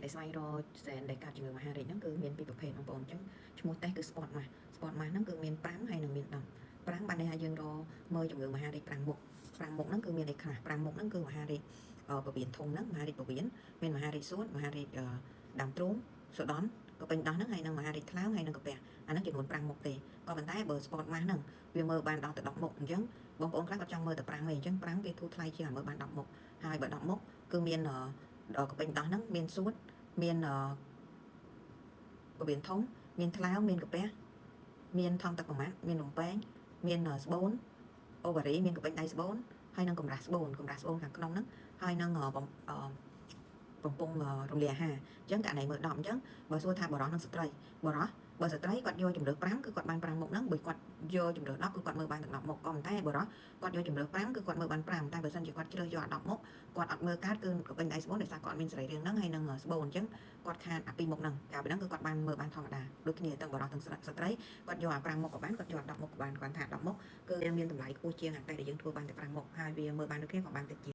ដែលស្វែងរកសែនដែលកើតជំងឺមហារីកហ្នឹងគឺមានពីរប្រភេទបងប្អូនអញ្ចឹងឈ្មោះតេស្តគឺ spot mass spot mass ហ្នឹងគឺមាន5ហើយនិងមាន10 5បានន័យថាយើងរកមើលជំងឺមហារីក5មុខ5មុខហ្នឹងគឺមានអីខ្លះ5មុខហ្នឹងគឺមហារីកពវៀនធំហ្នឹងមហារីកពវៀនមានមហារីកសួតមហារីកដើមទ្រូងសូដនក៏ពេញដោះហ្នឹងហើយនិងមហារីកថ្លើមហើយនិងកាពះអាហ្នឹងចំនួន5មុខទេក៏ប៉ុន្តែបើ spot mass ហ្នឹងវាមើលបានដល់ទៅ10មុខអញ្ចឹងបងប្អូនខ្លះគាត់ចង់មើលតែ5ទេអញ្ចឹង5គេធូរថ្លៃជាងអាមើលបាន10មុខហើយបើ10មុខគឺមានក្រពេញដោះហ្នឹងមានសួតមានពវៀនធំមានថ្លើមមានកាពះមានថង់ទឹកប្រមាត់មានលំពែងមានស្បូនអូវ៉ារីមានក្រពេញដៃស្បូនហើយនិងកម្រាស់ស្បូនកម្រាស់ស្បូនខាងក្នុងហ្នឹងហើយនឹងបំពង់រំលាយអាហារអញ្ចឹងករណីមើល10អញ្ចឹងបើសួរថាបុរសនិងស្ត្រីបុរសបើស្ត្រីគាត់យកជំរើស5គឺគាត់បាន5មុខហ្នឹងបើគាត់យកជំរើស10គឺគាត់មើលបានទាំង10មុខក៏ប៉ុន្តែបុរសគាត់យកជំរើស5គឺគាត់មើលបាន5តែបើសិនជាគាត់ជ្រើសយកអា10មុខគាត់អត់មើលកើតគឺក្រពេញដៃស្បូនដោយសារគាត់មានសរីរាង្គហ្នឹងហើយនឹងស្បូនអញ្ចឹងគាត់ខាតអាពីរមុខហ្នឹងកាលពីហ្នឹងគឺគាត់បានមើលបានធម្មតាដូចគ្នាទាំងបុរសទាំងស្ត្រីគាត់យកអា5មុខក៏បានគាត់យកអា10មុខក៏បានគាត់ថា10មុខគឺមានតម្លៃខ្ពស់ជាងអាតែដែលយើងធ្វើបានតែ5មុខហើយវាមើលបានដូចគ្នាក៏បានតិចជាង។